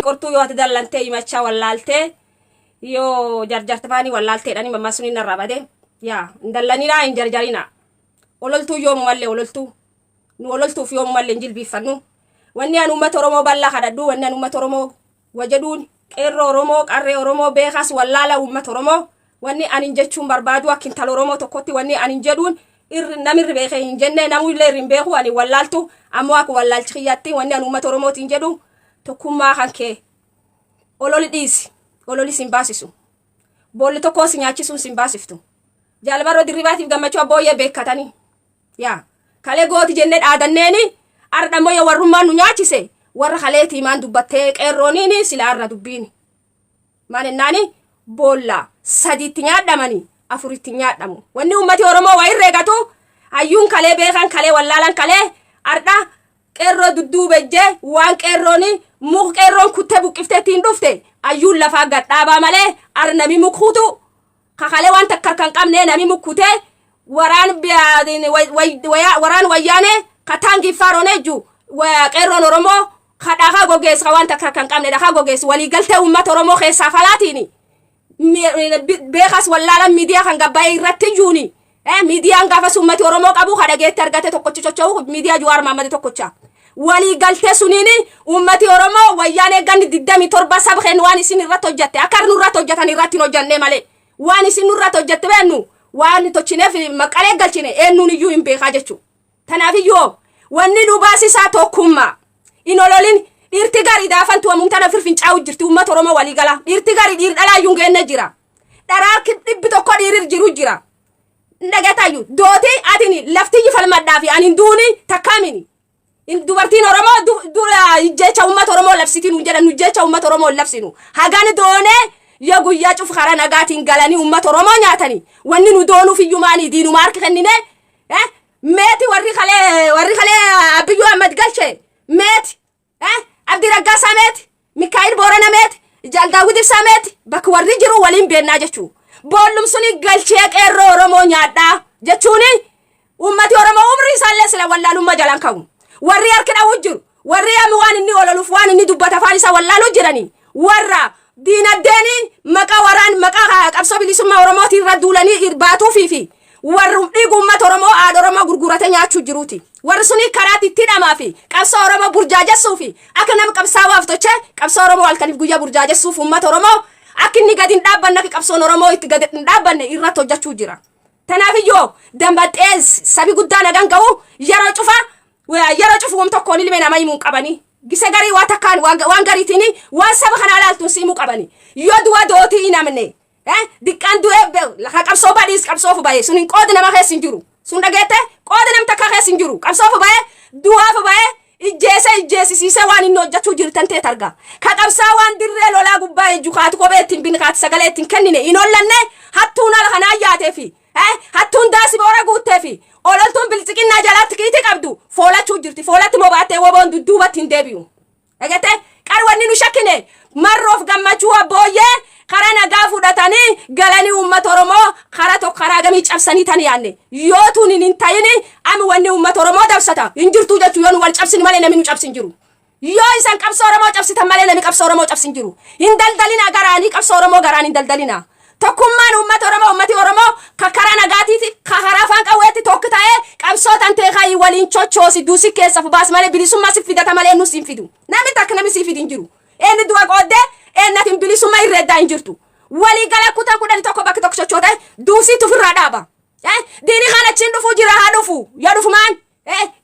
Qortuu yoo ati dallantee himachaa wallaaltee yoo jarjartifaanii wallaalteedhani mammaa suni narraa bade yaa hin dallaninaa hin jarjarinaa ololtuu yoomumallee ololtuu nu ololtuuf yoomumallee hin jilbiiffannu wanni an uummata Oromoo bal'aa kadhadhu wanni an uummata Oromoo wajedhuun qeerroo Oromoo qarree Oromoo beekaas wallaala uummata Oromoo wanni anin jechuun barbaadu akka intala Oromoo tokkotti wanni anin jedhuun irri namirri beekee hin jenne namuu illee irri hin beeku ani wallaaltu ammoo akka wallaalchi kiyyaatti wanni an uummata Oromootiin jedhu tokkummaa kan kee ololi dhiisi ololi sin baasisu boolli tokkoo si nyaachisuun sin baasiftu jaalmarroo dirribaatiif gammachuu abbooyyee beekkatanii yaa kalee gooti jennee dhaadanneeni ardha immoo yoo warrummaan nu nyaachise warra kaleetii maan dubbattee qeerrooniini sila arra dubbiini maal jennaani boolla sadiitti nyaadhamani afuritti nyaadhamu wanni ummati Oromoo waa irreegatu hayyuun kalee beekan kalee wallaalan kalee ardha qeerroo dudduubejjee waan qeerrooni muk qeerroon kuttee buqqiftee ittiin dhufte hayyuun lafaa gadhaabaa malee ar nami mukkutu kakalee waan takka harka hin qabne nami mukkutee waraan waraan wayyaanee kataangii faaroon ju qeerroon Oromoo ka dhakaa gogeessu ka waan takka harka hin qabne dhakaa gogeessu waliigaltee uummata Oromoo keessaa falaatiin beekas wallaalan miidiyaa kan gabbaa'ee irratti juuni miidiyaan gaafas uummati Oromoo qabu ka dhageetti argate tokkochi socho'u miidiyaa Jawaar Mahaammad tokkocha. Waliigaltee suniin uummati Oromoo wayyaanee ganni 27 saba keenya waan isin irratti hojjatte akka nu irratti hojjetan irratti hin hojjannee malee waan isin nurratti hojjette beennu waan tochineef maqalee galchine eenyuun iyyuu hin beekaa jechuudha. Tanaafiyyuu wanni nu baasisaa tokkummaa hin ololin dhiirti gari daafantu amumtana firfincaa'u jirti uummata Oromoo waliigala dhiirti gari dhiir dhalaa iyyuu hin geenne jira dharaa 100 dhiirir jiru jira. Dhagataayyu dooti atini laftiyyi falmadhaa fi ani duuni takkaamini. Dubartiin Oromoo dura jecha uummata Oromoo labsitii nuun jedhan nu jecha uummata Oromoo hin labsinu. Hagan doonee yoo guyyaa cuf karaa nagaatiin galanii uummata Oromoo nyaatanii wanni nu doonuuf iyyuu maanii diinuma harka kennine meeti warri kalee Abiyyuu Ahmad galche meeti Abdii Raggaasaa meeti Mikaa'il Boorana meeti Jaal Daawwit Ibsaa meeti bakka warri jiru waliin beennaa jechuu boollum suni galchee qeerroo Oromoo nyaadhaa jechuuni ummati Oromoo umrii isaallee sila wallaalummaa jalaan ka'u warri harki dha'uu jiru warri amma waan inni ololuuf waan inni dubbata afaan isaa wallaaluu jiranii warra diinagdeeni maqaa waraan maqaa qabsoo bilisummaa Oromootiin irra duulanii baatuufii fi warri dhiigu uummata Oromoo haadha Oromoo gurgurate nyaachuu jiruuti. Warri suni karaa itti hidhamaa fi qabsoo Oromoo burjaajessuu fi akka nama qabsaawaaf tochee qabsoo Oromoo halkaniif guyyaa burjaajessuuf uummata Oromoo akka inni gadi hin dhaabbanne akka qabsoon Oromoo itti gadi hin dhaabbanne irratti hojjechuu jira. Tanaafiyyoo dambaxee sabi guddaa nagan ga'u yeroo cufa yeroo cufu wam tokkoon ilmee nama himuu hin qabanii. Gise garii waa takkaan waan gariitiin waan saba kanaa laaltuun si himuu qabani. Yoo du'a dootii hin amne diqqaan du'ee lafa qabsoo badhiis qabsoofu bahe sun hin qoodi nama keessa hin jiru. Sun dhageette qoodi nam takka keessa hin jiru. Qabsoofu bahe du'aafu bahe ijjeese ijjeesisiisee waan inni hojjechuu jirtan ta'e targa. Ka qabsaa waan dirree lolaa gubbaa ejju kaatu kophee ittiin binne kaatu sagalee ittiin kennine hin hollanne hattuun ala kanaa yaatee fi hattuun daasi boora guuttee fi ololtuun biltsiqinnaa jalaatti kiitii qabdu foolachuu jirti. Foolatti mobaattee woboon dudduubatti hin deebi'u. Dhagete qar wanni nu shakkine marroof gammachuu abbooyyee karaa nagaa fudhatanii galanii uummata Oromoo karaa tokko karaa gamii cabsanii tan yaanne yoo tun hin ta'ini ami wanni uummata Oromoo dabsata hin jirtu jechuu yoo nu wal cabsini malee namni nu cabsin jiru. Yoo isan qabsoo Oromoo cabsitan malee namni qabsoo Oromoo cabsin jiru. Hin daldalina garaanii qabsoo Oromoo garaan hin daldalina. Tokkummaan uummata Oromoo uummati Oromoo ka karaa nagaatiiti ka karaa afaan qawweetti tokko ta'ee qabsoo tan ta'e kan waliin chochoosi duusi keessa baas malee bilisummaa si fidata malee nus hin fidu. Namni takka namni si fidi hin jiru. Eenyu du'a qooddee eenyatiin bilisummaa irreeddaa hin jirtu. Walii gala kutaa 11 bakka tokko chochootee duusiitu ofirraa dhaaba. Diini kan achiin dhufuu jira haa dhufu yoo dhufumaan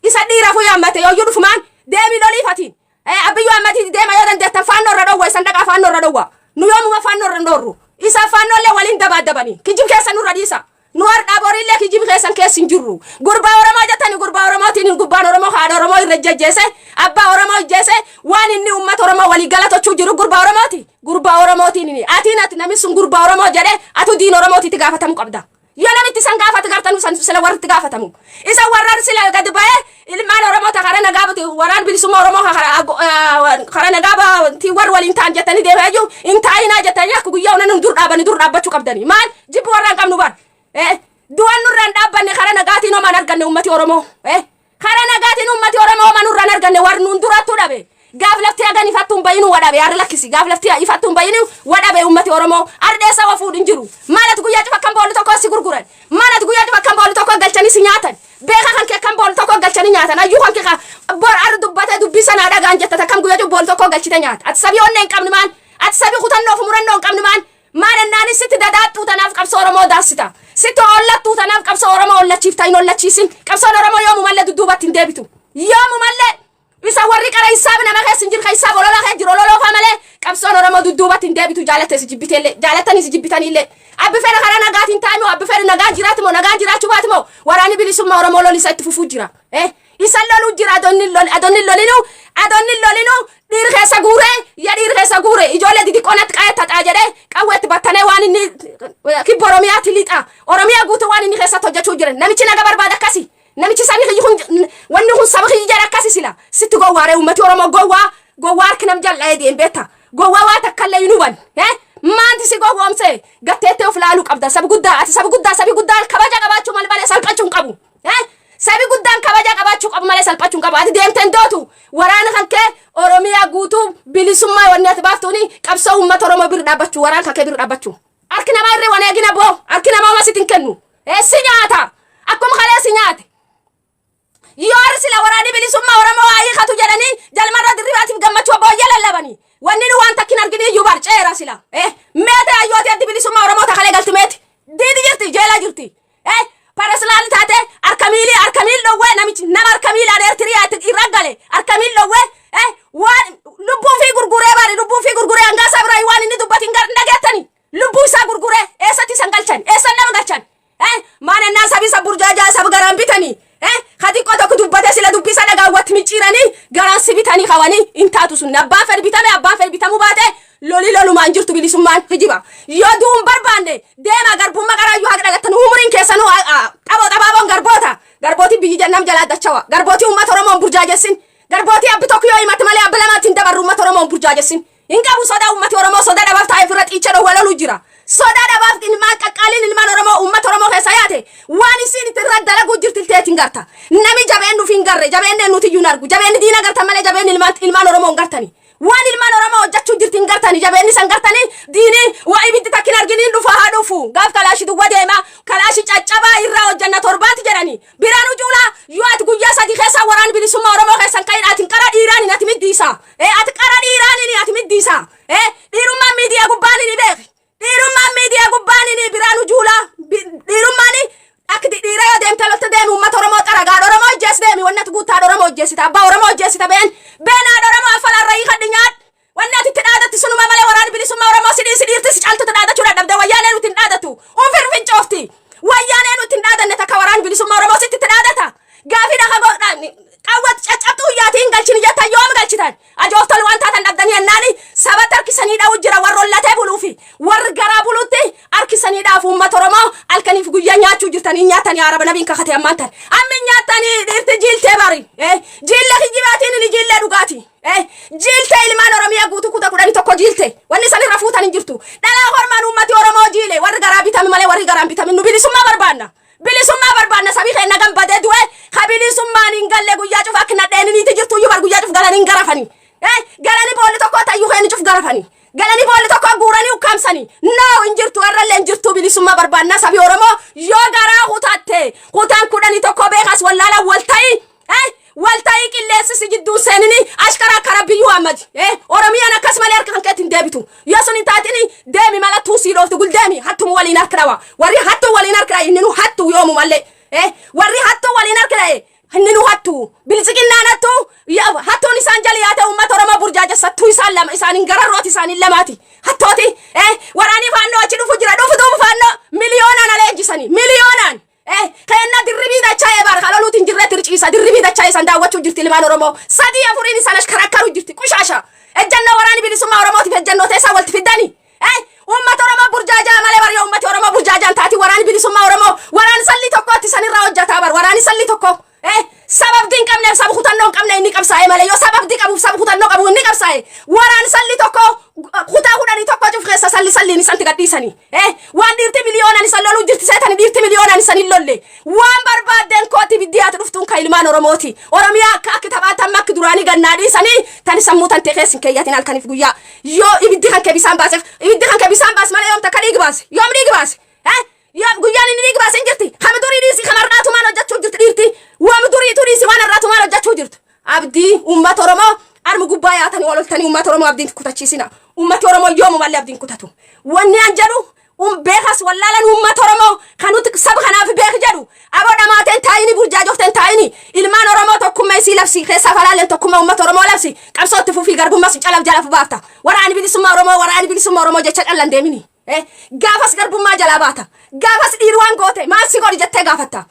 isa dhiirafu yaammate yoo dhufumaan deemii loliifatiin. Abiyyuu Ahmadiiti deema yoo dandeettan faannoo irra dhowwa isan dhaqaa faannoo irra dhowwa. Nu yoomuma faannoo irra hin dhoorru. Isa faannoollee waliin dabaadabanii. Kijib keessa nurra dhiisa. Nu har'aa boriillee kijib keessan keessa hin jirru. Gurbaa Oromoo jettani gurbaa Oromootiin gurbaan Oromoo haadha Oromoo irra jajjeese abbaa Oromoo ijjeese waan inni uummata Oromoo walii gala tochuu jiru gurbaa Oromooti. Gurbaa Oromootiin atiin ati namni sun gurbaa Oromoo jedhee atu diin Oromootiitti gaafatamuu qabda. Yoo namitti isan gaafatu gartanu san sila warri itti gaafatamu. Isa warra sila gadi ba'ee ilmaan Oromoo ta karaa nagaa buti waraan bilisummaa Oromoo karaa nagaa ba'aa warri waliin ta'an jettanii deemaa jiru hin taa'inaa jettanii akka guyyaa onan dur dhaabanii dur dhaabbachuu qabdanii. Maal jibbi warra hin qabnu bar. Du'an nurra hin dhaabbanne, karaa nagaatiin homaan arganne uummati Oromoo. Karaa nagaatiin uummati Oromoo homaa nurra hin arganne, warri nuun durattuu dhabe. Gaaf lafti hagan ifattu hin bayinu wadhabe harri lakkisi, gaaf lafti ifattu hin bayinu wadhabe uummati Oromoo. Ardheessa wa fuudhin jiru. Maalat guyyaa cufa kan boolli tokko si gurguran? Maalat guyyaa cufa kan boolli tokko galchanii si nyaatan? Beeka kan kee kan boolli tokko galchanii nyaatan. Ayyuu kan kee bor arri dubbatee dubbii sanaa dhagaan jetta kam guyyaa cufa boolli tokko galchite nyaata. Ati sabii onnee hin qabne maan? Ati sabii kutannoo fi murannoo hin qabne maan? Maal ennaanis sitti dadaaxxuu tanaaf qabsoo Oromoo daassita? Sitti hollattuu tanaaf qabsoo Oromoo hollachiifta? Hin hollachiisin. Qabsoon Oromoo yoomumallee dudduubatti hin deebitu. Yoomumallee isa warri qara hisaab nama keessa hin jiru, hisaab olola keessa jiru ololoofa malee qabsoon Oromoo dudduubatti hin deebitu, jaalattee si jibbiteellee, jaalattanii si jibbitaniillee. Abbi fedha karaa nagaatiin taa'e moo, abbi fedha nagaa jiraatu moo, nagaa jiraachuu baatu moo, waraanni bilisummaa Oromoo lolisa itti fufuu jira. Isa loluu jira. Adonni lolinu, adonni lolinu dhiir keessa guuree ya dhiir keessa guure ijoollee xixiqqoo natti qaa'ee taxaa jedhee qawweetti battanee waan inni kibba Oromiyaatti lixa Oromiyaa guutuu waan inni keessatti hojjechuu jiran. Namichi naga barbaada akkasi, namichi sani kiyyi kun, wanni kun saba kiyyi jedha akkasi sila sitti gowwaaree. Uummati Oromoo gowwaa, gowwaa harki nam jal'ee deem beekta, gowwaa waa takkallee hin huban. Maanti si gowwoomse? Gatteettee of laaluu qabda. Sabi guddaa ati, sabi guddaa, sabi guddaa kabaja qabaachuu malee salphachuu hin qabu. Sabi guddaan kabaja qabaachuu qabu malee salphachuu hin qabu. Ati deemteen dootu waraana kan kee Oromiyaa guutuu bilisummaa wanni ati baaftuuni qabsoo uummata Oromoo bira dhaabbachuu, waraana kan kee bira dhaabbachuu. Harki namaa irree waan eegina boo, harki namaa homaa sitti hin kennu. Si nyaata, akkuma kalee si nyaate. Yoo sila waraanni bilisummaa Oromoo haa hiikatu jedhanii jalmarra dirribaatiif gammachuu booyyee lallabanii. Wanni nu waan takkin arginu iyyuu bar ceera sila. Meete hayyooti addi bilisummaa Oromoo takalee galti meeti. Diidi jirti, jeela jirti. Paraslaan taate harka miilii, harka miil dhowwee namichi nama harka miilaan Eertiriyaa irra gale harka miil dhowwee waan lubbuu fi gurguree bari, lubbuu fi gurguree hangaasaa biraa waan inni dubbatu hin dhageettani. Lubbuu isaa gurguree eessatti isan galchan? Eessan nama galchan? Maan ennaa sabi isa burjaajaa saba garaan bitanii ka xiqqoo tokko dubbate sila dubbisa dhagaawwatti micciiranii garaan si bitanii kawanii hin taatu sun. Abbaan fedhi bitame, abbaan fedhi bitamuu baate, loli lolumaan jirtu, bilisummaan hijiba. Yoo du'uun barbaanne deema garbummaa qaraayyuu haqa dhalattan umuriin keessanuu xaboo xabaaboon garboota garbootii biyyi jannam jalaa dachawa. Garbootii uummata Oromoon burjaajessin. Garbootii abbi tokko yoo himate malee abbi lamaatti hin dabarru. Uummata Oromoon burjaajessin. Hin qabu sodaa uummati Oromoo, sodaa dhabaaf taa'ee ofirra xiicha dhowwa loluu jira. Sodaa dhabaaf ilmaan qaqqaaliin ilmaan Oromoo uummata Oromoo keessa yaate waan isiin itti irra dalaguu jirti ilteetiin garta. Nami jabeen nuuf hin garre, jabeen nuti iyyuu hin argu. Jabeenni diina gartan malee jabeen ilmaan Oromoo hin gartani. Waan ilmaan Oromoo hojjechuu jirti hin gartani, jabeenni san gartani. Diinii waa ibiddi takkin arginiin dhufa haa dhufu. Gaaf kalaashi duwwa deema, kalaashi caccabaa irraa hojjanna torbaati jedhani. Biraan ujuulaa yoo ati guyyaa 3 keessa waraan bilisummaa Oromoo keessan ka'in, ati qara dhiiraan ati middiisa. Ati qara dhiiraan ati middiisa. Dhiirummaan miidiyaa gubbaan ni beeki. Dhiirummaan miidiyaa gubbaan ni biraan ujuulaa. Dhiirummaan akka dhiira yoo deemte lolta deemi, uummata Oromoo xaragaan Oromoo hojjees deemi, wanni ati guuttaadha Oromoo hojjeessita, abbaa Oromoo hojjeessita, been beenaadha Oromoo afalaarra hiikadhi nyaadhu. Wanni ati itti dhaadatti sunuma malee waraana bilisummaa Oromoo si dhiisi, dhiirti si caaltutti dhaadachuu dadhabde. Wayyaanee nuti hin dhaadatu. Ufir fincoofti. Wayyaanee nuti hin dhaadanne takka waraana bilisummaa Oromoo sitti itti dhaadata. Gaafii dhaqa qawwat caccabtuu yaatii hin galchini jettan, yoom galchitan? Ajooftol waan taatan dhabdanii ennaani sabatti harkisanii dha'u jira. Warra ollatee buluufi warri garaa bulutti harkisanii dhaaf uummata Oromoo halkaniif guyyaa nyaachuu jirtanii, nyaatanii araba nabiin kakate ammaan tan ammi nyaatanii. Dhiirti jiiltee bari jiille kijibaatiin ni jiillee dhugaati. Jiilte ilmaan Oromiyaa guutuu kuta 11 jiilte, wanni san irra fuutan hin jirtu. Dhalaa hormaan uummati Oromoo jiile, warri garaa bitame malee warri garaan bitamin. Nu bilisummaa barbaanna. Bilisummaa barbaanna. Sabii keenya gan badee du'e ka bilisummaan hin galle guyyaa cufa akka nadheeniniiti jirtu iyyuu bar guyyaa cuf galanii hin garafanii. Galanii boolli tokko tayyuu keenya cuf garafanii. Galanii boolli tokko guuranii ukkaamsanii. No, hin jirtu, har'allee hin jirtu. Bilisummaa barbaanna. Sabii Oromoo yoo garaa kutatte kutaan 11 beekas wallaala wal ta'i. Walta'ii qilleensi si jidduu seenini ashkara akka rabbiyyuu hammati. Oromiyaan akkas malee harka kan keetti hin deebitu. Yoo sun hin taatini deemi mala tuusii dhooftu gul deemi hattumu waliin harka dhawa. Warri hattuu waliin harka dhawe inni nu hattu yoomu mallee. Warri hattuu waliin harka dhawe inni nu hattu. Biltsiginnaan hattu, hattuun isaan jala yaate uummata Oromoo burjaajessattuu isaan lama, isaan hin gararrooti, isaan hin lamaati. Hattooti waraanii faannoo achi dhufu jira, dhufu duubu faannoo miliyoonaan aleenjisanii miliyoonaan. Kenna dirribii dachaa ebaar kaloluutiin jirre tirciisa dirribii dachaa isan daawwachuu jirti ilmaan Oromoo sadii afuriin isaan ashkarakkaru jirti qushaasha. Ejjannoo waraani bilisummaa Oromootiif ejjannoo teessaa walitti fiddani. Uummata Oromoo burjaajaa malee bari uummati Oromoo burjaajaan taati waraani bilisummaa Oromoo. keessa salli salliin isanti gadhiisani. Waan dhiirti miliyoonaan isan loluu jirti seetani, dhiirti miliyoonaan isan hin lolle. Waan barbaaddeen kooti, biddiyaatu dhuftuun kan ilmaan Oromooti. Oromiyaa akka taphaatan akka duraanii gannaa dhiisanii tani sammuu tantee keessa hin keeyyatin halkaniif guyyaa. Yoo ibiddi kan kee bisaan baase, ibiddi kan kee bisaan baase malee yoom takka dhiigi baase? Yoom dhiigi baase? Yoom guyyaan inni dhiigi baase hin jirti. Kami durii dhiisi, kan har'aatu maal hojjechuu jirti dhiirti? Waan duriitu dhiisi, waan har'aatu maal hojjechuu jirtu? Abdii uummata Oromoo armu gubbaa yaatanii ololtanii uummata Oromoo abdiin kutachiisina. Uummati Oromoo yoomumallee abdiin kutatu. Wanni an jedhu beekas wallaalan uummata Oromoo kan nuti saba kanaaf beek jedhu, aboo dhamaateen taa'ini, burjaajofteen taa'ini. Ilmaan Oromoo tokkummaa isii labsi, keessaa falaalleen tokkummaa uummata Oromoo labsi, qabsootti fufii, garbummaa calaf jalaf baafta. Waraani bilisummaa Oromoo, waraani bilisummaa Oromoo jecha callan deemini. Gaafas garbummaa jalaa baata. Gaafas dhiiri waan goote maal si godhi jettee gaafatta.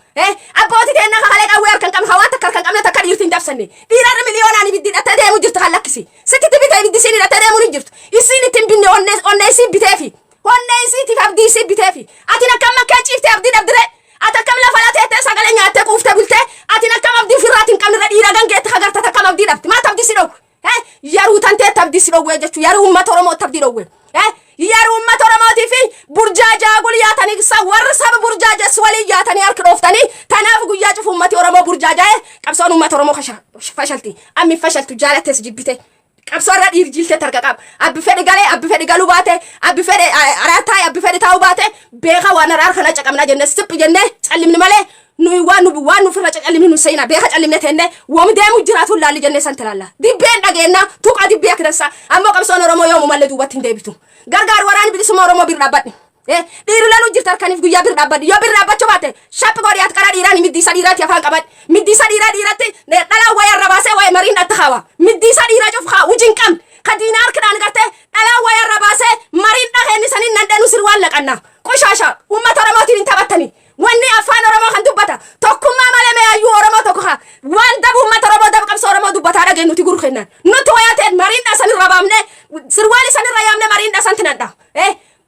Abbootii teennaa kakalee qawwee harka hin qabne, hawaan takka harka hin qabne, takka dhiirti hin dabsanne. Dhiirarri miliyoonaan ibiddi hidhattee deemu jirtu kan lakkisi. Sitti bite, ibiddi isiin hidhattee deemuun hin jirtu. Isiin ittiin binne, onnee onnee isii biteefi. Onnee isiitiif abdii isii biteefi. Ati akkam makkee ciiftee abdii dhabdire? Ati akkam lafa lateettee sagalee nyaattee quuftee bultee? Ati akkam abdii ofirraati hin qabne dhiira gangeetti hagarta akkam abdii dhabdi? Maal abdii si dhowwe? Yaruu tanteetti abdii si dhowwe jechuudha. Yaruu uummata Oromootti abdii dhowwe. Yeroo uummata Oromootii fi burjaajaa gul yaatanii warra saba burjaajessu waliin yaatanii harka dhooftanii, tanaaf guyyaa cufu uummati Oromoo burjaajaa'e, qabsoon uummata Oromoo fashalti. Ammi fashaltu jaalattes jibbite. Qabsoo irra dhiirjiltee tarka qaba. Abbi fedhi galee, abbi fedhi galuu baate, abbi fedhi araar taa'e, abbi fedhi taa'uu baate, beeka waan araar kana caqabna jenne siphi jenne callimni malee nuyi waan nu firra cacallimni nu seena beeka callimne tenne woom deemu jiraatu laalli jenne san tilaalla. Dibbeen dhageenna tuqa dibbee akka dansa, ammoo qabsoon Oromoo yoomu mallee duubatti hin deebitu. Gargaar waraani bilisummaa Oromoo bir dhaabbadhi. Dhiirri laluu jirta harkaniif guyyaa bir dhaabbadhi. Yoo bir dhaabbachuu baate shaphi godhi, ati karaa dhiiraan middiisa dhiiraatti afaan qabadhi. Middiisa dhiiraa dhiiratti dhalaa wayyaa irra baasee wayya mariin dhatti haawa. Middiisa dhiiraa cuf haa hujii hin qabne. Ka diinaa harkidhaan gartee dhalaa wayyaa irra baasee mariin dhaheenni saniin nan dheenu sirwaan laqanna. Qoshaasha uummata Oromootiin hin taphattani. Wanni afaan Oromoo kan dubbata tokkummaa malee meeyyuu Oromoo tokko haa waan dabu uummata Oromoo dabu qabsoo Oromoo dubbataa dhageen nuti gurru kennan. Nuti wayaa ta'een mariin dhasan irra baafne, sirwaan isan irra yaamne, mariin dhasan tinadha.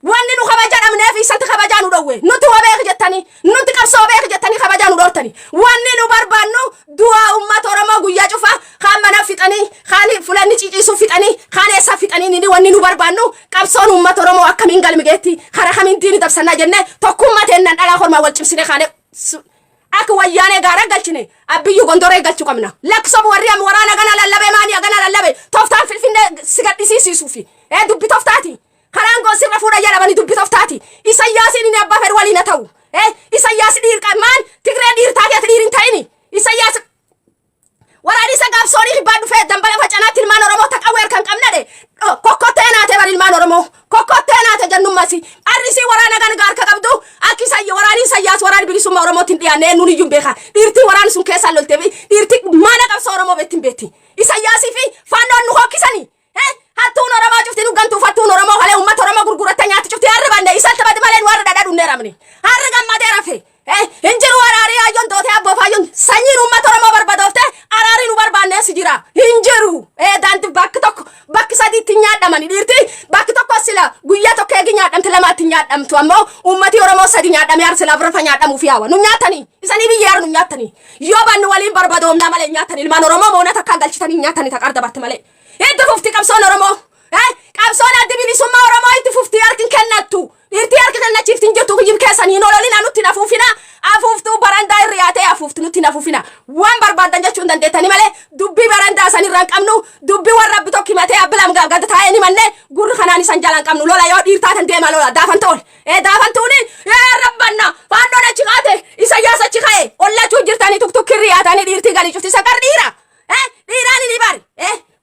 Wanni nu kabaja dhabneef isanti kabajaa nu dhowwe. Nuti wa beek jettanii, nuti qabsoo beek jettanii kabajaa nu dhoortani. Wanni nu barbaannu du'aa uummata Oromoo guyyaa cufa kaan mana fixanii, kaan fulanni ciciisuu fixanii, kaan eessaa fixanii, ni wanni nu barbaannu qabsoon uummata Oromoo akkamiin galmi geetti, karaa kamiin diini dabsannaa jenne, tokkummaa teennan dhalaa hormaa wal cimsine kaane akka wayyaanee gaara galchine abbiyyu gondoree galchuu qabna. Laksobu warri amma waraana gana lallabe, maanii gana lallabe, tooftaan Finfinnee si gadhisiisuufi. Dubbi tooftaati. Karaan goosirra fuudha jedhamanii dubbi tooftaati. Isayyaasiin inni abbaa fedhu waliin haa ta'u. Isayyaas dhiirqa maan Tigree dhiirtaa keessa dhiir hin ta'ini. Isayyaas waraanni isa gaabsoonii kibbaa dhufee dambala facanaatti ilmaan Oromoo taqawwee harka hin qabne kokkottee naate bar, ilmaan Oromoo kokkottee naate jennummasi. Arrisii waraana gana harka qabdu akki isa waraanni Isayyaas waraanni bilisummaa Oromootti hin dhiyaanne eenyuun iyyuu hin beeka. Dhiirtii waraanni sun keessaa loltee fi dhiirtii maana qabsoo Oromoo beetti hin beetti. Isayyaasii fi faannoon nu hokkisanii. Hattuun Oromoo cufti nu gantuuf, hattuun Oromoo halee uummata Oromoo gurgurattee nyaatti cufti harri banne isaan taphate malee nu harri dhadhaa dhunnee ramne. Harri gammadee rafe. Hin jiru araarii, hayyoon dootee abboof hayyoon sanyiin uummata Oromoo barbadooftee araarii nu barbaannee si jira. Hin jiru. Daandii bakki tokko bakki sadiitti nyaadhamani dhiirti bakki tokko sila guyyaa tokko eegi nyaadhamte, lamaatti nyaadhamtu, ammoo uummati Oromoo sadi nyaadhamee har sila rafa nyaadhamuuf yaawa. Nu nyaatanii isanii biyya har nu nyaatanii. Yoo bannu waliin barbadoomnaa malee nyaatanii ilmaan Oromoo moona takkaan galchitanii nyaatanii takka dabarte malee. Itti fufti qabsoon Oromoo. Qabsoon addi bilisummaa Oromoo itti fufti, harki hin kennattu. Dhiirtii harka kennachiifti hin jirtu, kiyyib keessan hin ololina, nutti hin afuufina. Afuuftuu barandaa irra yaatee afuuftu nutti hin afuufina. Waan barbaadan jechuu hin dandeettani malee dubbii barandaa san irra hin qabnu. Dubbii warra rabbi tokko himatee abbi lam gad taa'ee ni manne gurri kanaan isan jala hin qabnu. Lola yoo dhiirtaatan deema lola daafan ta'ol. Daafan tuuni rabbanna faannoon achi kaate, Isayyaas achi ka'e ollachuu jirtanii tuktukkirri yaatanii dhiirtii galii cufti isa qar dhiira. Dhiiraan ni bari.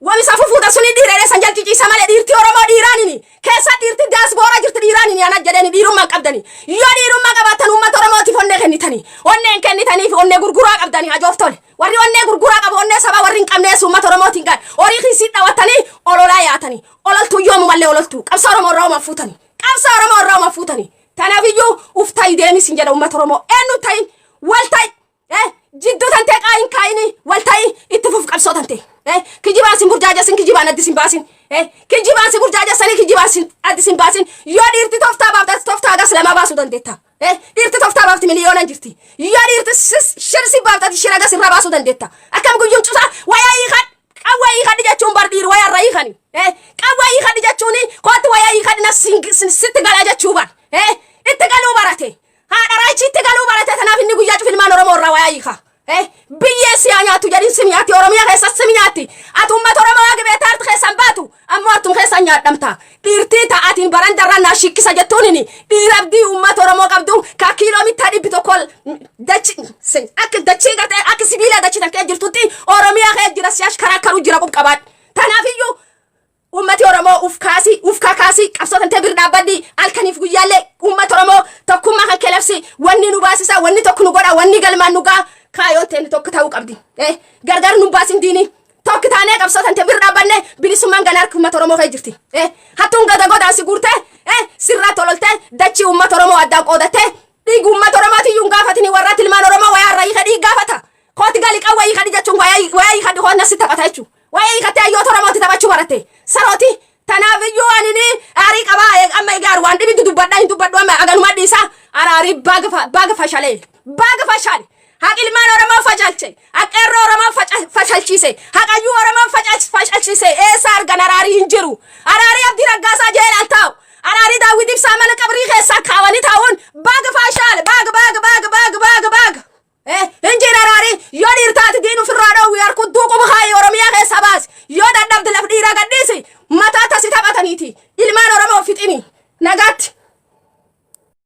Wamisa fufuuta suni dhiiree san jalciciisa malee dhiirtii Oromoo dhiiraan ni keessa dhiirti diaspora jirti dhiiraan ni ana jedheni dhiirummaa qabdani. Yoo dhiirummaa qabaattan uummata Oromootiif onnee kennitanii. Onnee hin kennitaniif onnee gurguraa qabdanii hajoof tole. Warri onnee gurguraa qabu onnee sabaa warri hin qabnees uummata Oromootiin gaadhe. Horii kiisii dhawattanii ololaa yaatanii. Ololtuu yoomumallee ololtuu. Qabsoo Oromoo irraa uuman fuutanii. Qabsoo Oromoo irraa uuman fuutanii. Tanaafiyyuu uf ta'i deemis hin jedha uummata Oromoo. Eenyu ta'in wal ta'i. Jidduu tantee qaayin kaayini wal ta'i, itti fuf qabsoo tantee. Kijibaan sin burjaajessin, kijibaan addi sin baasin. Kijibaan si burjaajessanii kijibaan sin addi sin baasin. Yoo dhiirti toftaa baafte toftaa gas lama baasuu dandeetta. Dhiirti toftaa baafti miliyoonan jirti. Yoo dhiirti shirsi baafte shira gas irraa baasuu dandeetta. Akkam guyyuun cusaa wayaa hiikan, qawwee hiikadhi jechuun bar dhiiri wayaa irra hiikani. Qawwee hiikadhi jechuun kootti wayaa hiikadhi nasi. Sitti galaa jechuu bar. Itti galuu barate. Haadha raachi itti galuu barate. Tanaaf inni guyyaa cufa ilmaan Oromoo irraa wayaa hiika. Biyyee si haa nyaattu jedhin, si nyaatti. Oromiyaa keessa si nyaatti. Ati uummata Oromoo waa gibeetaa harti keessan baatu ammoo hartum keessan nyaadhamta. Dhiirtii ta'atiin barandarraa naa shikkisa jettuunini dhiira abdii uummata Oromoo qabdu ka kiiloo mittaa 100 dachi akka dachii gartee akka sibiila dachii tan kee jirtutti Oromiyaa kee jira, si ashkaraa jira qub qabaadhu. Tanaafiyyuu ummati Oromoo uf kaasii, uf kakaasii, qabsoo tantee bira dhaabbadhi. Halkaniif guyyaallee uummata Oromoo tokkummaa kan kelabsi. Wanni nu baasisa, wanni tokko nu godha, wanni galmaan nu gaa, kaayoon teeni tokko ta'uu qabdi. Gargar nu baasin diini. Tokko taanee qabsoo tantee bira dhaabbanne, bilisummaan ganaa harka uummata Oromoo kee jirti. Hattuun gada godaan si guurtee, sirraa tololtee, dachii uummata Oromoo addaan qoodattee, dhiigi uummata Oromootiyyuu hin gaafatini. Warra tilmaan Oromoo wayaa irraa hiika dhiig gaafata. Kooti gali qawwee hiikadhi jechuun wayaa hiikadhi hoonna si taphata jechuudha. Waa'ee hiikattee hayyoota Oromooti taphachuu baratte. Sarooti. Tanaaf iyyuu ani ni aarii qabaa. Amma egaa waan dhibitu dubbadha hin dubbadhu, amma aganuma dhiisa. Araarii baga fashalee. Baga fashale. Haq ilmaan Oromoo facalche. Haqeerroo Oromoo fashalchiise. Haqayyuu Oromoo fashalchiise. Eessa argan? Araarii hin jiru. Araarii Abdii Raggaasaa jeelaan taa'u.